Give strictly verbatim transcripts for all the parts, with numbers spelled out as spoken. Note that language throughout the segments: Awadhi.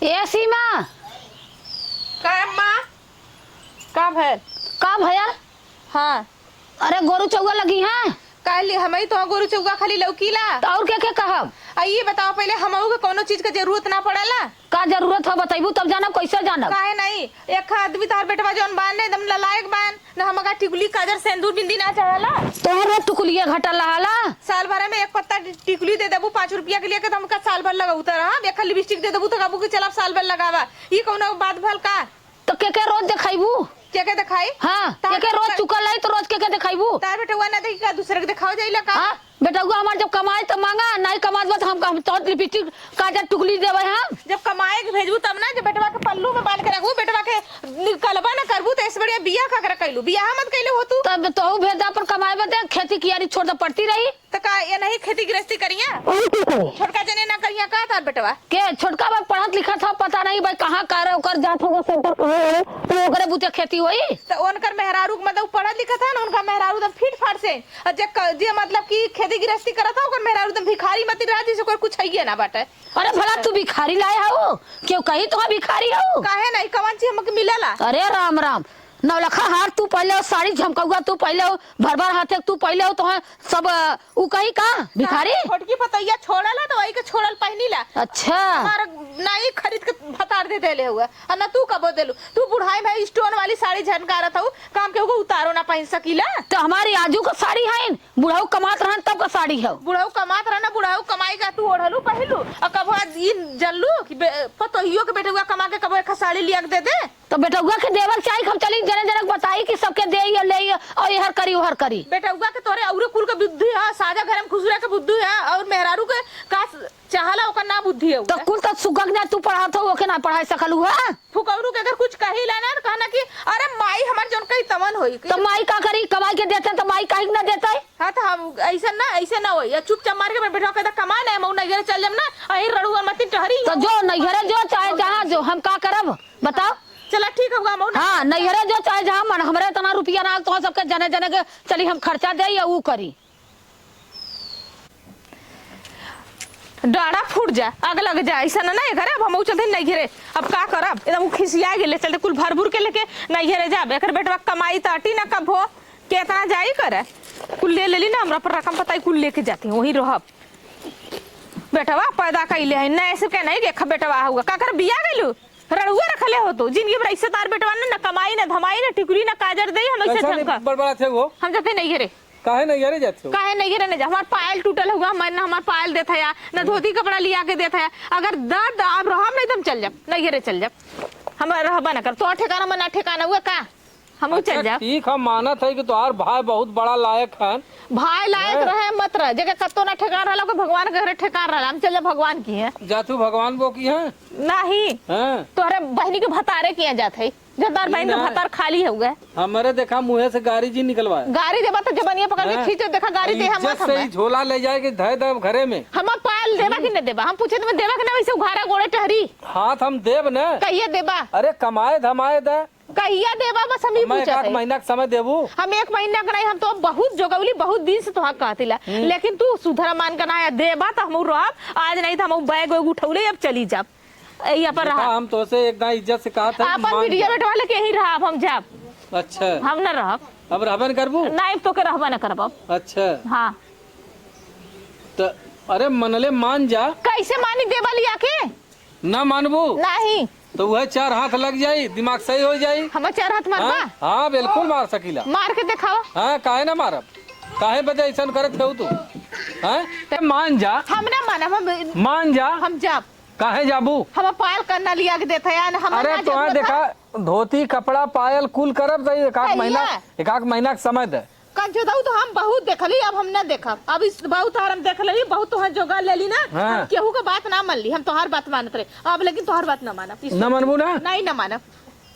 ए सीमा। का अम्मा? का भयल? का भयल? हाँ। अरे गोरू चउआ लगी हैं? काहे ली हमही तो गोरू चउआ खाली लौकीला? त और के के कहब? आ ई बताओ पहिले, हमहू के कौनो चीज के जरूरत ना पड़ेला? का जरूरत हो बतैबू तब जानब, कैसे जानब? काहे नहीं? एक आदमी तोहर बेटवा जौन बान एकदम ललायक बान, न हमका टिकुली काजर सेंदूर बिंदी ना चढ़ाला। तोहर रोज टिकुलिए घटल रहाला। साल भर में एक पत्ता टिकुली दे देबू पाँच रुपया के लिए के, त हमका साल भर लगौता रहब। एक लिपस्टिक दे देबू त कहबू कि चल अब साल भर लगावा। ई कौनो बात भल का? तो के के रोज देखाइबू? के के देखाई? हाँ, तार के के रोज बेटवा चुकल रही तो रोज के के देखाइबू? तार बेटवा ना देखी का, दूसरे के देखाओ जाइला का? हाँ, बेटउआ हमार जब कमाए त मांगा, नहीं कमात बा त हम, हम तो लिपस्टिक काजर टिकुली देवे हम। जब कमाए के भेजबू तब ना, जब बेटवा के पल्लू में बांध के रखबू, बेटवा के निकलबा ना करबू, तो ऐसे बढ़िया बियाह का करे कैलू, बियाह मत कैले हो तू। तब तोहू भेज दे अपन कमाए बदे, खेती कियारी छोड़ दे, पड़ती रही। त का ये नहीं खेती गृहस्थी करिया? छोटका जने ना करिया का तार बेटवा? के छोटका बा पढ़त लिखत ह, पता नहीं भाई कहाँ कर ओकर जात होगा सेंटर कहाँ है, तो ओकरे बुते खेती होई। त उनकर मेहरारू के मतलब पढ़त लिखत है ना, उनका मेहरारू एकदम फिट फाट से, और जे क-, जे मतलब कि खेती गृहस्थी करत है, ओकर मेहरारू एकदम भिखारी मती रहा, जैसे कोई कुछ है ना बाटे। अरे भला तू भिखारी लाए हो? केहू कही तो भिखारी हो? काहे नहीं, कवन चीज हमके मिलेला? अरे राम राम, नौलखा हार तू पहले हो, साड़ी झमकौआ तू पहले हो, भर भर हाथे तू पहले हो, तो है सब, अ, उ कही का भिखारी? छोटकी पतैया छोड़ला तो वही के छोड़ल पहनीला। अच्छा। हमार नाई खरीद के भतार दे देले हुआ, आ ना तू कबो देलू। तू बुढ़ाई में स्टोन वाली साड़ी झनकारत हऊ, काम के हुआ उतारो ना पहन सकीला। तो हमारी आजू का साड़ी है, बुढ़ऊ कमात रहन तब का साड़ी है। बुढ़ऊ कमात रहना, बुढ़ऊ कमाई का तू ओढ़लू पहलू, और कबो आज ई जल्लू कि बे-, पतोहियो के बेटुआ कमा के कबो एक साड़ी लिया के दे दे। तो बेटउआ के देवल चाही, हम चली जने जने के बताई कि सबके देई या लेई और एहर करी ओहर करी। बेटउआ के तोरे औरे कुल के बुद्धि है, साजा घर में खुसरे के बुद्धि है और मेहरारू के का स-, चाहला ओकर ना बुद्धि है तो ओकर। कुल तो सुगक जा तू पढ़ात हो, ओके ना पढ़ाई सकलू है? फुकौरू के अगर कुछ कही ला ना तो कहना कि अरे माई हमार जौन कही तवन होई। तो माई का करी, कमाई के देते तो माई काहे के ना देते? हाँ तो हम ऐसे ना, ऐसे ना होई, या चुपचाप मार के बेटवा कहता कमा ना, मऊ नैहर चल जम ना, अही रड़ुआ मती टहरी। तो जो नैहरे जो चाहे जहाँ जो, हम का करब? बताओ। चला ठीक है, हम ना हाँ, नैहरे जो चाहे जहाँ मन, हमरे इतना रुपया ना, तो सबके जने जने के चली हम खर्चा दे या ऊ करी। डाड़ा फूट जा, आग लग जा, ऐसा ना, ना ये करे, अब हम चलते नैहरे, अब का करब, एकदम खिसिया गेले, चलते कुल भर भुर के लेके नैहरे जाब, एकर बेटवा कमाई त अटी ना कब हो, केतना जाई करे, कुल ले लेली ना, हमरा पर रकम बताई, कुल लेके जाती, वहीं रहब। बेटवा पैदा कइले है, ना ऐसे के नहीं देखा बेटवा हुआ, का कर बिया गइलू? रड़ुआ रखले हो तू, जिंदगी भर ऐसे तार बेटवा ने ना कमाई, ना धमाई, ना टिकुली, ना काजर देई, हम ऐसे कैसा नहीं झंका। बड़बड़ात है वो? हम जाते नैहरे। काहे नैहरे जाते हो? काहे नैहरे नहीं जा? हमार पायल टूटल हुआ, हमार ना हमार पायल देत है, ना धोती कपड़ा लिया के देत है। अगर दर्द अब रहम नहीं तो हम चल जाब, नैहरे चल जाब। हम रहबा ना कर, तो ठिकाना में ना ठिकाना हुआ का? हम अच्छा, चल जाब। ठीक, हम मानत है कि तोहार भाई बहुत बड़ा लायक है। भाई लायक हैं? रहे मत रहे, जेके कत्तो ना ठेकान रहला, ओके भगवान के घरे ठेकान रहला। हम चल जाब भगवान की है। जा तू भगवान बो की है? नहीं। हाँ। तोहरे बहिनी के भतारे किया जात है। जो तार बहिन के ना। भतार खाली हो गए। हमरे देखा मुँहे से गारी जी निकलवाए। गारी देबा तो जबनिया पकड़ के हाँ। खींचो, देखा गारी देहा इज्जत मत से हमें। ही झोला ले जाए के धय दब घरे में। हमार पायल देबा कि न देबा? हम पूछे तुम्हें देबा कि ना वैसे उघारा गोड़े टहरी? हाथ हम देब न। कहिए देबा? अरे कमाए धमाए दे। कहिया देबा बस हम ही हमें एक पूछत आध है। महीना के समय देबू। हम एक महीना के नहीं, हम तो बहुत जोगौली, बहुत दिन से तोहार कहतिला। हम्म। लेकिन तू सुधरा मान के ना आया, देबा तो हम रहब, आज नहीं तो हम बैग वैग उठौले अब चली जाब। ए, यहाँ पर देखा, रहा। हम तोसे एक दाई इज्जत से कहा था, आपन मान बिटिया जा। बेटवा लेके यहीं रहा, अब हम जाब। अच्छा। हम ना रहब। अब रहबे न करबू? नहीं, तो के रहबे न करब अब। अच्छा। हाँ। तो अरे मनले मान जा। कैसे मानी देबा लिया के? ना मानबू? नहीं। तो वह चार हाथ लग जाई, दिमाग सही हो जाई। हम चार हाथ मारबा? हाँ, हाँ, बिल्कुल मार सकीला। मार के दिखाओ। हाँ, काहे ना मारब? काहे बदे ऐसन करत हो तू? हाँ? ते मान जा। हम ना मानब, हम मान जा। हम जाब। काहे जाबू? हम पायल करना लिया के देत है, हम अरे ना तो जरूरत देखा, है। धोती, कपड़ा, पायल कुल करब, तो एक आध कहिया? महीना, एक आध महीना के समय दे। कंजूदऊ तो हम बहुत देखली, अब हम ना देखब। अब इस बहुत तोहार हम देख लेली, बहुत तोहार जोगाड़ लेली ना, हाँ। हम केहू के बात ना मान ली, हम तोहार बात मानत रहे, अब लेकिन तोहार बात ना मानब। इस ना मानबू ना? नहीं, ना मानब।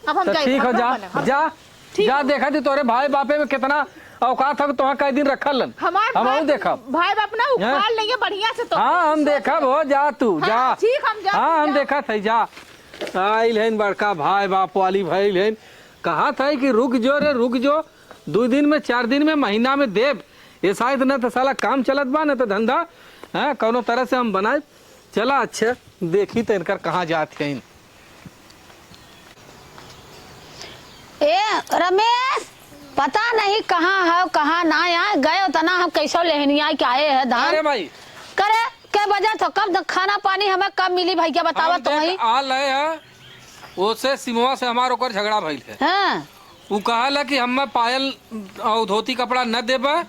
अब हम तो जाई, ठीक हम है, ना जा, मानब। हम जा, ठीक जा, है। देखा थी तोरे भाई बापे में कितना औकात है, तोहार कई दिन रखल लन। हमार हम भाई, अहू देखब। भाई बाप ना हैं? उखाड़ लेंगे बढ़िया से तो। हाँ, हम देखब हो, जा तू, हाँ, जा। ठीक, हम जा, हाँ, हम जा। देखत है, जा। आइल हन बड़का भाई बाप वाली भइल हन, कहत है कि रुक जो रे, रुक जो, दू दिन में, चार दिन में, महीना में देब। ये शायद न तो साला काम चलत बा, न तो धंधा, हाँ, कौनो तरह से हम बनाए। चला, अच्छे, देखी तो इनकर कहाँ जात हैं। ए रमेश, पता नहीं कहाँ है, कहाँ ना आए गए, उतना हम कैसो लेहनी आए के आए हैं धान। अरे माई। करे के बजत हो, कब द-, खाना पानी हमें कब मिली भैया, बतावा हम तो देख वही। आ लए है, ओसे सिमवा से हमार ओकर झगड़ा भइल है। हाँ। उ कहला कि हमें पायल और धोती कपड़ा न देबा,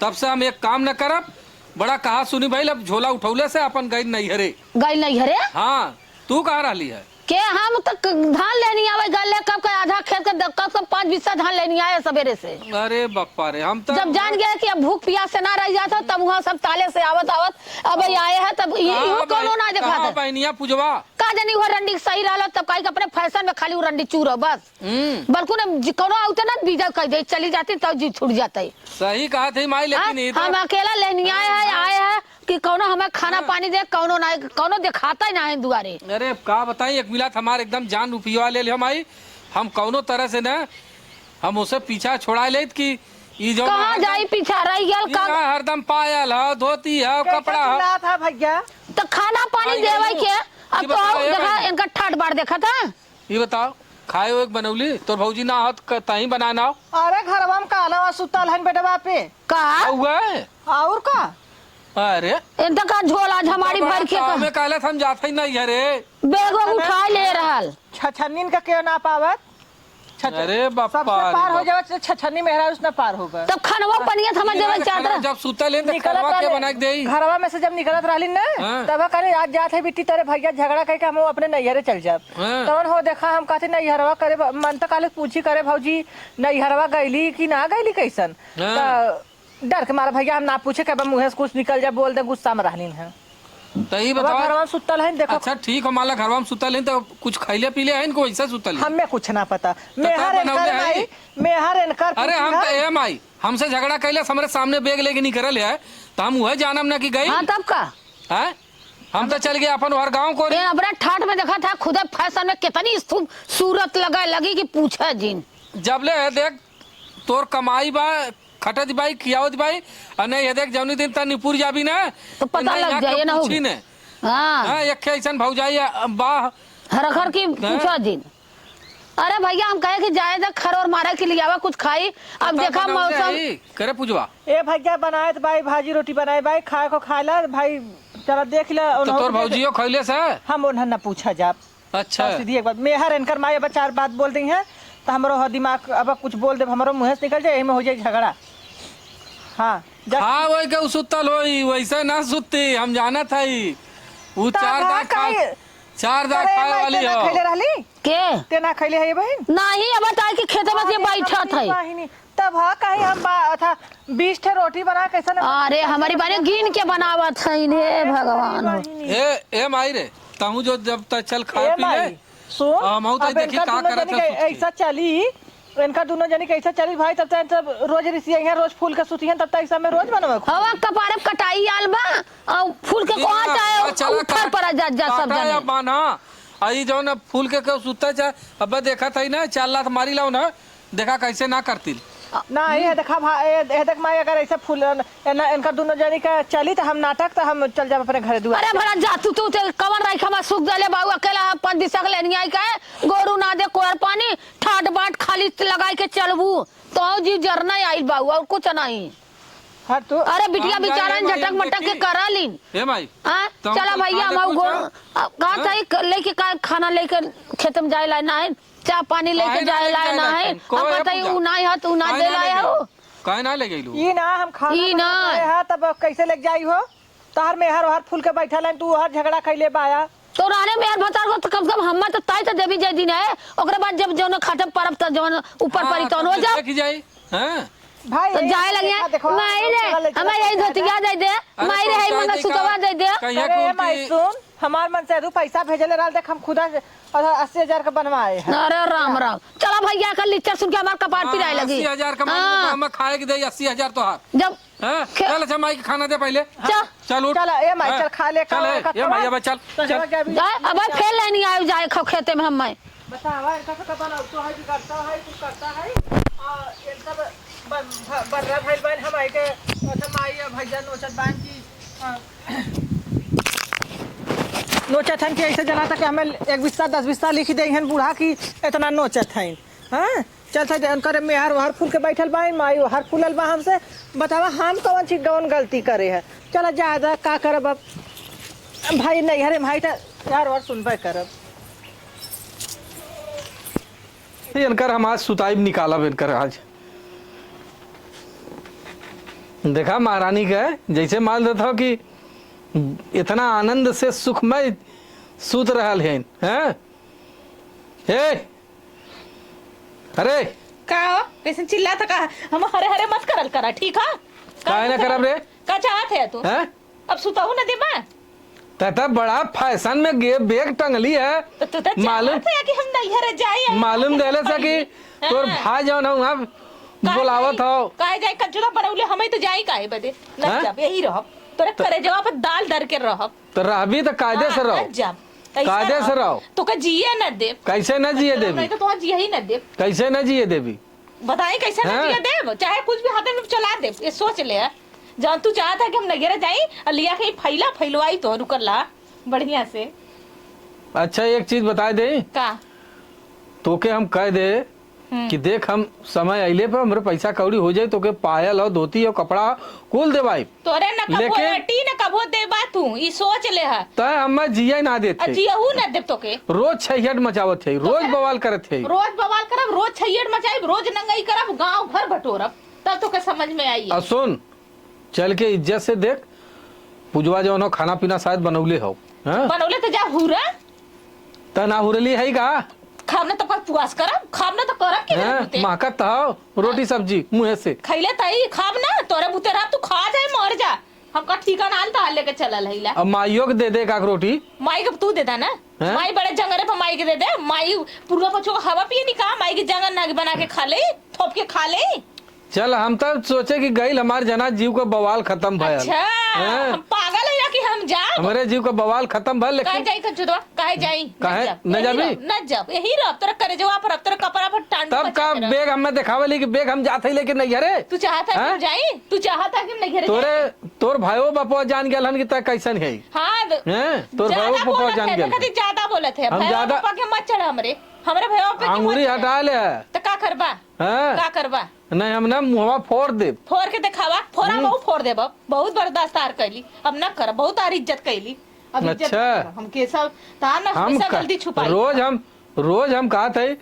तब से हम एक काम न करब। बड़ा कहा सुनी भइल, अब झोला उठौले से अपन गई नैहरे। गई नैहरे? हाँ, तू कहाँ रहली है? के हम तो क-, धान लेनी आवे गले, कब के आधा खेत के द-, कब के पाँच बिस्सा धान लेनी आए सबेरे से। अरे बप्पा रे, हम तो जब जान गए कि अब भूख पियास से ना रह जात हो, तब वहाँ सब ताले से आवत आवत अब ये आए हैं, तब ये, कहाँ इहो बहन-, कौनो ना देखा कहाँ था। बहनिया पूजवा? का जानी वो रंडी सही रहलो, तब काहे के अपने फैशन में खाली वो रंडी चूरो बस। हम्म। बल्कु न जी, कौनो आउते ना बीजा कह दे, चली जाती तब जी छूट जाता है। सही कहा थे माई, लेकिन हाँ, ये तो हम अकेला लेनी आए हैं, हाँ। आए हैं कि कौनो हमें खाना हाँ। पानी दे, कौनो ना, कौनो दिखाता ही ना है दुआरे। अरे का बताई, एक मिला हमार एकदम जान रुपया ले लिया माई, हम कौनो तरह से ना, हम उसे पीछा छोड़ा लेत कि ई जो कहाँ हरदम जाई पीछा रह गया ई का? ना हरदम पायल है, धोती है, कैसे कपड़ा है। चिल्लात है भैया? तो खाना पानी आई देवे गई। के, अब ये तो बताओ, ये देखा, भाई। इनका ठाट बार देखा था। ये बताओ, खाए हुए बनौली, तोर भौजी ना होत क-, तहीं बना ना हो। अरे घरवा में काला सुतल हन बेटवा पे। का? हुआ है? और का? अरे। इनका का झोला झमारी भर के का? हमें कहले हम जात ही नहीं है रे। बैग वैग उठा ले रहल। छछनिन का क्यों ना पावत? छछ-, अरे बापा सबसे रे पार हो बाप। जावत, छछनी मेहरा उसने पार होगा। तब खनवा पनिया समझ ये जावे ना चाहत खाना रह। जब सुतल हैं, तो निकलत खनवा के रहले, बना के देई? घरवा में से जब निकलत रहली ना, हाँ। तब कहले, "आज जात है बिट्टी, तेरे भैया झगड़ा करके हम अपने नैहरे चल जाब।" हाँ। तवन हो देखा, हम कहते नैहरवा करे, ब-, मन तो कहले पूछी करे, "भौजी, नैहरवा गईली कि ना गईली, कैसन?" हाँ। तो डर के मारा भैया हम ना पूछे, के अब मुँहे से कुछ निकल जाए, बोल दे, गुस्सा में रहलीन हैं। तो ई अब बताओ। घरवा में सुतल हैं, देखो। अच्छा, ठीक हो, मान ला घरवा में सुतल हैं, तो कुछ खैले पीले हैं इनको, वैसे सुतल हैं? हमें कुछ ना पता। तो मेहर तब एनकर बनौले माई, हैं? मेहर एनकर अरे, हम पीछे तो, ना। ए माई, हमसे झगड़ा कैले, हमरे सामने बैग लेके निकल है, तो हम वह जानम ना कि गई। हाँ, तब का? हैं? हम तो चल गए अपन हर गाँव को रे। ए, अपना ठाट में देखा था, खुदे फैशन में कितनी खूबसूरत लगा, लगी कि पूछे जिन। जब ले है, देख, तोर कमाई बा, खटत बाई, खियावत बाई, और नहीं, ये देख, जौनी दिन तन निपुर जाबी ना, तो पता नहीं, लग यहाँ जाए, के ना पूछी होगी। ने। हाँ। हाँ, एक ऐसन भौजाई, आ, बा। हर घर की हैं? पूछा जिन। अरे भैया, हम कहे कि जाए दे, खरोर मारे के लिए आवा, कुछ खाई। अब तो देखा बनौले मौसम। है, करे पूजवा। ए भैया, बनाए तो बाई, भाजी रोटी बनाए बाई, खाए को खाए ला, भाई, चला देख ले, तो उन्हों तोर के दे दे। भौजियो खैले से? हम उन्हें न पूछा जाब। अच्छा। तब सीधी एक बात, मेहर इनकर माई अब चार बात बोल दी हैं, तो हमरो ह दिमाग अब कुछ बोल देब, हमरो मुँह से निकल जाए, यही में हो जाए झगड़ा। हाँ, जब खा वही के उ सुतल होई, वैसे ना सुतती, हम जानत हई। उ तब चार हाँ दांत खा, काहे? चार दांत अरे खाए माई, वाली तेना हो। खैले रहली? के? तेना खैले है ये बहिन? नहीं, अब ताई के खेते में से अरे बैठत हमरी है। बहिनी, तब हाँ, कहीं हम बा-, अथा, बीस ठे रोटी बना, कैसे न अरे, हमारी बारे गिन के बनावत है इन्हें, भगवान हो। ए, ए माई रे, तहूँ जो जब तक चल खा ए पी ले। माई, सुन, आ, हम आऊ तो अब देखी इनका का दोनों करत जनी है के सुत के। ऐसा चली, इनका दोनों जनी के ऐसा चली भाई, तब तक सब रोज रिसिया हैं, रोज फूल के सुती हैं, तब तक ऐसा में रोज बनवे को। हवा कपारे कटाई आल बा, और फूल के जी कोहा हाँ, चाहे आ, चला ऊपर का-, पर जा, जा सब काटा जने। या बान्हा, आ, ई जौन अब फूल के केहू सुता चाहे, अब देखा था ही ना, चार लात मारी लाओ ना, देखा कैसे ना करतिल। ना, ये देखा भा-, ये, ये देख माई, अगर ऐसे फूल, ए, ना, इनका दोनों जनी का चली, तो हम नाटक, तो हम चल जाब अपने घरे दुआर। अरे भला जा, तू, तू, ते कवन रही, हमार सुख देले बाऊ, अकेला हम पाँच दिशा के लेनी आई का, गोरू ना दे, कोयर पानी, ठाट बाट खाली लगाई के चलबू, तो जी जरना आइल बाऊ, और कुछ नहीं। हट तू। अरे बिटिया हम जाई, बेचारा ए माई, झटक हम मटक के देखी। करा लीन। ए माई, हाँ? तो हम चला तो भैया, खाने हम आऊ कुछ गोरू, है? आ, कहा हाँ? था, एक लेके का, खाना लेके खेत में जाए ला ना है, चाह पानी लेके काहे ना जाए लेके लाए ना जाए है। लायक? हम कोई है कहते हैं, पूजा? ऊ ना है, तू ना काहे दे ना लाए लेके हो। आइलू? काहे ना ले गइलू? ई ना, हम खाना ई ना। बनाए है, तब कैसे लेके जाई हो? तोहर मेहर ओहर फूल के बैठल है, तू ओहर झगड़ा कैले बाया। तो रहने मेहर भतार को तो कम से कम हम्मा तो ताई तो देवी जय दिन है। ओकरे बाद जब जौन खाते परब त जौन ऊपर हाँ, परी तौन हो तब जाओ। देखी जाई, हैं? भाई, तो जाए लगे, देखा, देखा, माई रे, चला ले, हमें चला, यही चला। धोतिया दे दे, अरे, माई रे, है पहुंचा मंगा दे सुतवा का? दे दे। कहिया अरे, कि माई, उनकी सुन, हमार मन से तू पैसा भेजले रहल, देख, हम खुदा से अस्सी हजार का बनवाए हैं। अरे, राम, राम। चला भैया, कल लिच्चा सुन के हमार कपार हाँ, पिराए लगी। अस्सी हजार का माई, हाँ। हम खाए के दे, अस्सी हजार तोहार। जब हैं? खे- चल, अच्छा, माई के खाना दे पहले। चल। चल, उठ। चल, ए माई, हैं? चल, खा ले, चल, का, ए, का ए, माई, खावा। अब चल, तो चल। जब अभी जाए, अब फेर लेनी आयो, जाए खाओ खेते में हम, मैं। बतावा, इनका से तो बनाओ, तो है, बिगड़ता है, कुछ करता है। आ, ये सब बन-, भ-, बर्रा भइल बन, हम आई के, अच्छा, माई, अब भैया नोचत बान की, आ, नोचत हन कि ऐसे जना था कि हमें एक बिस्सा, दस बिस्सा लिख दे हन बूढ़ा की इतना नोचत हन। हाँ? चल, सजन करे मेहर ओहर फूल के बैठल बा, माई ओहर फूलल बा हमसे। बतावा, हम कौन चीज, कौन गलती करे है? चला, ज्यादा का करब अब? भाई, नैहरे भाई, त यार, और सुनबे करब। इनकर हम आज सुताई निकालब, इनकर आज। देखा, महारानी के जैसे मान लेत हो कि इतना आनंद से सुखमय सूत रहल हैं, हैं? ए, अरे! का हो? कैसन चिल्लात ह का? हम हरे हरे मत करल करा, ठीक ह? का काहे ना करब रे? का चाहत ह तू? हैं? अब सुतहू न देबा? त, त बड़ा फैशन में गे-, बेग टंगली ह। त तू त मालूम, चाहत ह कि हम नैहर जाई, आई मालूम बात देले से कि पहले। तोर हाँ। भाई जौन हौ, वहाँ काहे बोलावत जाई? हौ। काहे जाई? कचुदा बनौले, हमई त जाई काहे बदे? न हाँ? जाब, यही रहब। तोरे त करेजवा पर दाल धर के रहब। त रहबी त कायदे से हाँ, रहो। न जाब। कैसे कायदे से रहो? रहो। तोके जिए न देब। कैसे न जिए देबी? नहीं तो तोहार जिए ही न देब। कैसे न जिए देबी? बताई कैसे न हैं? जिए देब? चाहे कुछ भी हाथे में चला देब। ये सोच ले। जौन तू चाहत ह कि हम नैहरे जाई और लिया के फैला फैलवाई तो रुकल ला बढ़िया से। अच्छा, एक चीज बताए दे। का? तोके हम कह दे हम्म। कि देख, हम समय अइले पे हमरे पैसा कौड़ी हो जाई, तोके पायल हो, धोती हो, कपड़ा कुल देवाई। तोरे न कबो लेकिन एटी न कबो देबा तू, ई सोच ले ह। तय हमें जिया ना देत आ है। जियहू न देब तोके। रोज छहियट मचावत है, रोज तोके बवाल करत है। रोज बवाल करब, रोज छहियट मचाइब, रोज नंगई करब, गांव घर बटोरब, तब तोके समझ में आई। आ सुन, चल के इज्जत से देख, पुजवा जौन हो खाना पीना शायद बनौले हो, हैं? बनौले त जा हुरा। त ना हुरली है का? खाब ना त पर पुआस करब, खाब ना त करब के हैं? मेरे बुते? महकत त हो रोटी सब्जी मुँहे से। खैले त ई खाब ना, तोरे बुते रहब, तू खा जाए मर जा। हमका ठीका ना आल त लेके चलल है ला। अब माइयो के दे दे एक आध रोटी। माई के तू दे दा ना। हैं? माई बड़े जंगरे पर माई के दे दे। माई पुरवा पछो हवा पिए नी का? माई के जंगल ना बना के खा ले, थोप के खा ले। चल, हम तब सोचे कि गइल हमार जना जीव का बवाल खत्म भयल। अच्छा, हैं? हम पागल है या कि हम जाब? हमरे जीव का बवाल खत्म भयल, काहे लेकिन जाई कचुदवा? काहे जाई? काहे? न न जाबी? रहो, न जाब। यही रहो, तोरा करेजवा पर, तोरा कपड़ा पर टांड तब मचा का के रहो। बेग हमें देखावे ली कि बेग हम जात है लेके नैहरे? तू चाहत है कि हैं? हम जाई? तू चाहत है कि हम नैहरे तोरे, जाई? तोर भाइयों बापो जान गेल हन कि तय कैसन है। हाँ, द-, हैं? तोर ज्यादा भाइयों बापो बोलत जान है, गेल। देखा थी, ज्यादा बोलत है। हम भाइयों ज्यादा बापा के मत चढ़ा हमरे। हमरे भाइयों पे के मत आंगुरी चढ़ा। हटा ले। त का करबा? हैं? का करबा? नहीं, हम ना मुहवा फोड़ देब। फोड़ के देखावा, फोड़ा हम्म। हमहू फोड़ देब। अब बहुत बर्दाश्त तार कैली, अब ना करब, बहुत तार इज्जत कैली, अब इज्जत अच्छा। ना करब। हम केसव तार ना हम हमेशा क-, गलती छुपाई। रोज हम, रोज हम कहत है,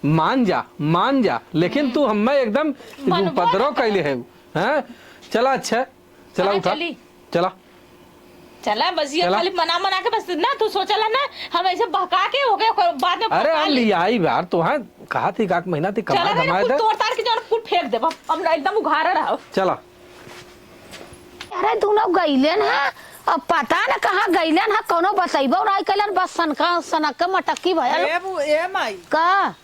"मान जा, मान जा," लेकिन हम्म। तू हमें एकदम मनबो उपद्रव ना कैले करब। है, हैं? चला, अच्छा, चला, कहाँ उठा। चली? चला। चला, बस ये चला। खाली मना, मना के बस ना, तू सोचला ना, हम ऐसे बहका के हो गए, ओकर बाद में अरे, भगा हम ले। लियाई बार, तोहार कहा थी, एक महीना थी, कमाए चला, धमाए कुल दे। तोड़ ताड़ के जौन कुल फेंक देब, हम, हम ना एकदम उघारा रहो। चला। अरे, दुनो गइलेन है, अब पता न कहाँ गइलेन है, कौनो बतइबो नाई कैलन, बस सनका, सनक के मटक्की भयल। ए बु-, ए माई। का?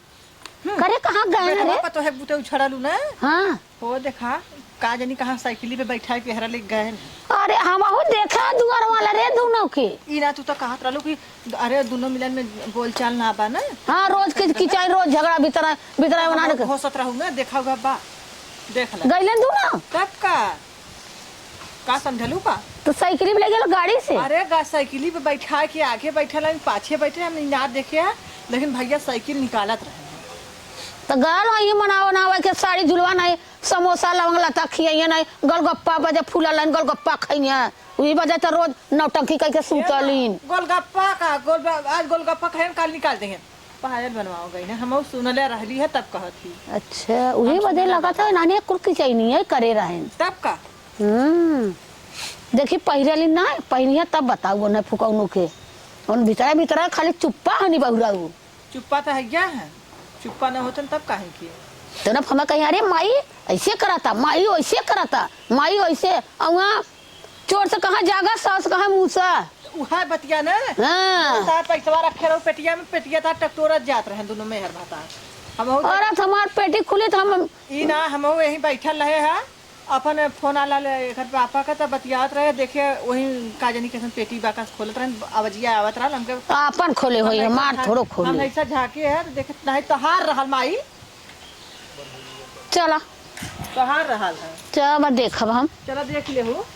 हम्म। करे, कहाँ गए हैं बेटवा रे? पतोहे बुते उछड़लू ना? हाँ। हो देखा, का जानी कहाँ साइकिली पे बैठा के हरा ले गए हैं। अरे, हमहू देखा दुआर वाला रे दुनो के। ई ना तू तो कहत रहलू कि अरे, दुनो मिलन में बोलचाल ना बा ना? हाँ, रोज किच-, किचाई, रोज झगड़ा, बितरा, बितरा बना हमहू के। घोसत रहू ना, देखा हुआ बा। देख ले। गइलन दुनो? तब का? का समझलू का? तो साइकिली पे ले गेलो गाड़ी से? अरे, गा-, साइकिली पे बैठा के आगे बैठल हन, पाछे बैठे, हम इनार देखे हैं, लेकिन भैया साइकिल निकालत रहे हैं। तो गाल वही मनावा, नावा के साड़ी झुलवा नहीं, समोसा, लवंग, लता खियाइए नहीं, गोलगप्पा बजे फूलल हन, गोलगप्पा खाइए। वही बजे तो रोज नौटंकी कह के सूतलीन। गोलगप्पा का, गोल-, आज गोलगप्पा खाए, काल निकाल देंगे। पायल बनवाओ गई ना, हम सुनले रहली है तब कहत ही। अच्छा, वही हम बजे सुनले लगा था, रहली। नानी कुल की चाहिए नहीं है, करे रहें। तब का? हम्म। देखी, पहिरली ना, पहिरिया तब बताऊ, न फुकौनो के। उन भीतरा, भीतरा खाली चुप्पा हनी बहुराऊ। चुप्पा तो है क्या है? चुप्पा न होतन तब काहे की? तो ना हमें कहीं, "अरे माई, ऐसे कराता, माई, वैसे कराता, माई, वैसे।" और वहाँ चोर से कहाँ जागा, सास कहाँ मूसा। उहे बतिया ना। हाँ। तार पैसवा रखे रहो पेटिया में, पेटिया तार टकटोरत जात रहे दुनो मेहर भतार। हम बहुत औरत हमार पेटी खुली तो हम ई ना, हम यहीं बैठल रहे हैं, अपन फोन आला ले एकर पापा का, तब बतियात रहे, देखे वही का जानी कैसन पेटी बा का खोलत रहे, आवाजिया आवत रहल हमके। आपन खोले होई, हम ऐसा हमार झा-, थोड़ो खोले। हम ऐसा झांके है तो देखे नहीं तोहार रहल माई। चला। तोहार रहल है। चला, अब देखब हम। चला देख ले हो।